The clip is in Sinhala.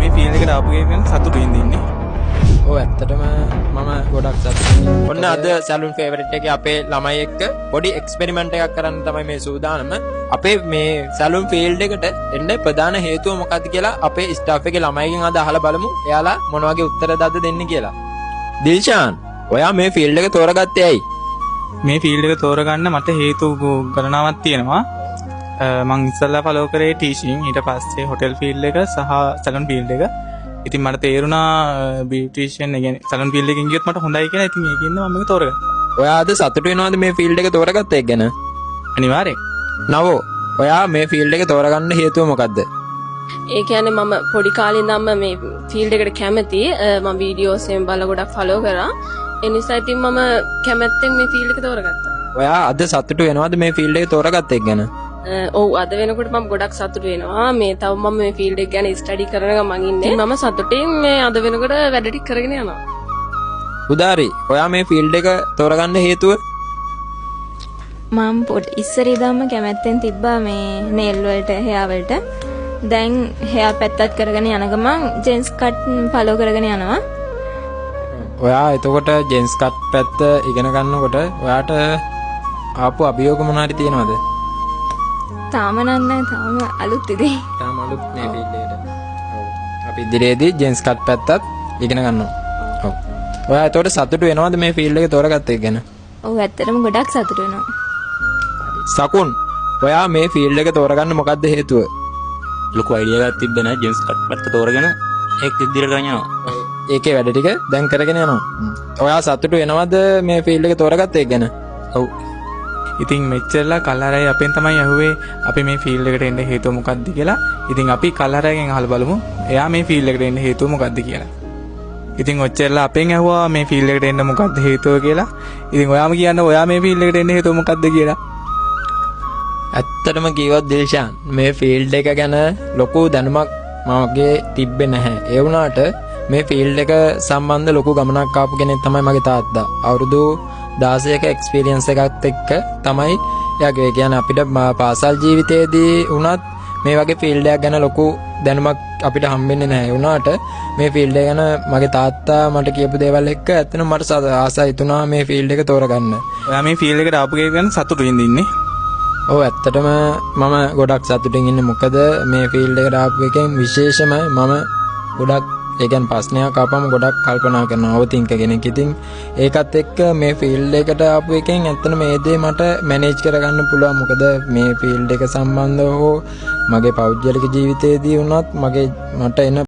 මේ ෆීල්ඩ් එකට ආපු එක ගැන සතුටින් ඉන්නේ. ඔව්, ඇත්තටම මම ගොඩක් සතුටුයි. ඔන්න අද සැලූන් ෆේවරිට් එකේ අපේ ළමයි එක්ක පොඩි එක්ස්පෙරිමන්ට් එකක් කරන්න තමයි මේ සූදානම. අපේ මේ සැලූන් ෆීල්ඩ් එකට එන්න ප්‍රධාන හේතුව මොකක්ද කියලා අපේ ස්ටාෆ් එකේ ළමයිගෙන් අද අහලා බලමු. එයාලා මොන වගේ උත්තරද අද දෙන්නේ කියලා. දිල්ෂාන්, ඔයා මේ ෆීල්ඩ් එක තෝරගත්තේ ඇයි? මේ ෆීල්ඩ් එක තෝරගන්න මට හේතු ගණනාවක් තියෙනවා. මං ඉස්සල්ලා ෆලෝ කරේ ටීචින්, ඊට පස්සේ හොටෙල් ෆීල්ඩ් එක සහ සැලූන් ෆීල්ඩ් එක. ඉතින් මට තේරුණා බියුටිෂියන්, ඒ කියන්නේ සැලූන් ෆීල්ඩ් එකෙන් ගියොත් මට හොඳයි කියලා. ඉතින් ඒකින්ද මම මේක තෝරගත්තා. ඔයා අද සතුටු වෙනවද මේ ෆීල්ඩ් එක තෝරගත්ත එක ගැන? අනිවාර්යෙන්. නවෝ, ඔයා මේ ෆීල්ඩ් එක තෝරගන්න හේතුව මොකද්ද? ඒ කියන්නේ මම පොඩි කාලේ ඉඳන්ම මේ ෆීල්ඩ් එකට කැමති. මම වීඩියෝස් එහෙම බලලා ගොඩක් ෆලෝ කරා. ඒ නිසා ඉතින් මම කැමැත්තෙන් මේ ෆීල්ඩ් එක තෝරගත්තා. ඔයා අද සතුටු වෙනවද මේ ෆීල්ඩ් එක තෝරගත්ත එක ගැන? ඔව්, අද වෙනකොට මම ගොඩක් සතුටු වෙනවා. මේ තව මම මේ ෆීල්ඩ් එක ගැන ස්ටඩි කරන ගමන් ඉන්නේ. මම සතුටින් මේ අද වෙනකොට වැඩ ටික කරගෙන යනවා. උදාරි, ඔයා මේ ෆීල්ඩ් එක තෝරගන්න හේතුව? මම පොඩි ඉස්සර ඉඳන්ම කැමැත්තෙන් තිබ්බා මේ නේල් වලට, හෙයා වලට. දැන් හෙයා පැත්තත් කරගෙන යන ගමන් ජෙන්ස් කට් ෆලෝ කරගෙන යනවා. ඔයා එතකොට ජෙන්ස් කට් පැත්ත ඉගෙන ගන්නකොට ඔයාට ආපු අභියෝග මොන හරි තියෙනවද? තාම නම් නෑ, තාම අලුත් ඉතින්. තාම අලුත් මේ ෆීල්ඩ් එකට. ඔව්. අපි ඉදිරියේදී ජෙන්ස් කට් පැත්තත් ඉගෙන ගන්නවා. ඔව්. ඔයා එතකොට සතුටු වෙනවද මේ ෆීල්ඩ් එක තෝරගත්ත එක ගැන? ඔව්, ඇත්තටම ගොඩක් සතුටු වෙනවා. සකුන්, ඔයා මේ ෆීල්ඩ් එක තෝරගන්න මොකද්ද හේතුව? ලොකු අයිඩියා එකක් තිබ්බේ නෑ. ජෙන්ස් කට් පැත්ත තෝරගෙන ඒක ඉදිරියට කරගෙන යනවා. ඒකේ වැඩ ටික දැන් කරගෙන යනවා. ඔයා සතුටු වෙනවද මේ ෆීල්ඩ් එක තෝරගත්ත එක ගැන? ඔව්. ඉතින් මෙච්චරලා කල්හරයි අපෙන් තමයි ඇහුවේ අපි මේ ෆීල්ඩ් එකට එන්න හේතුව මොකක්ද කියලා. ඉතින් අපි කල්හරයිගෙන් අහලා බලමු එයා මේ ෆීල්ඩ් එකට එන්න හේතුව මොකක්ද කියලා. ඉතින් ඔච්චරලා අපෙන් ඇහුවා මේ ෆීල්ඩ් එකට එන්න මොකක්ද හේතුව කියලා. ඉතින් ඔයාම කියන්න, ඔයා මේ ෆීල්ඩ් එකට එන්න හේතුව මොකක්ද කියලා. ඇත්තටම කිව්වොත් දිල්ෂාන්, මේ ෆීල්ඩ් එක ගැන ලොකු දැනුමක් මගේ තිබ්බේ නැහැ. ඒ වුණාට මේ ෆීල්ඩ් එක සම්බන්ධ ලොකු ගමනක් ආපු කෙනෙක් තමයි මගේ තාත්තා. අවුරුදු 16ක එක්ස්පීරියන්ස් එකත් එක්ක තමයි එයාගේ, ඒ කියන්නේ අපිට පාසල් ජීවිතයේදී වුණත් මේ වගේ ෆීල්ඩ් එකක් ගැන ලොකු දැනුමක් අපිට හම්බෙන්නේ නැහැ. ඒ වුණාට මේ ෆීල්ඩ් එක ගැන මගේ තාත්තා මට කියපු දේවල් එක්ක ඇත්තටම මට ආසයි හිතුණා මේ ෆීල්ඩ් එක තෝරගන්න. ඔයා මේ ෆීල්ඩ් එකට ආපු එක ගැන සතුටින් ඉන්නේ? ඔව්, ඇත්තටම මම ගොඩක් සතුටින් ඉන්නේ. මොකද මේ ෆීල්ඩ් එකට ආපු එකෙන් විශේෂම මම ගොඩක්, ඒ කියන්නේ ප්‍රශ්නයක් ආපම ගොඩක් කල්පනා කරනවා, ඕවර්තින්කර් කෙනෙක්. ඉතින් ඒකත් එක්ක මේ ෆීල්ඩ් එකට ආපු එකෙන් ඇත්තටම මේ දේ මට මැනේජ් කරගන්න පුළුවන්. මොකද මේ ෆීල්ඩ් එක සම්බන්ධව හෝ මගේ පෞද්ගලික ජීවිතයේදී වුණත් මට එන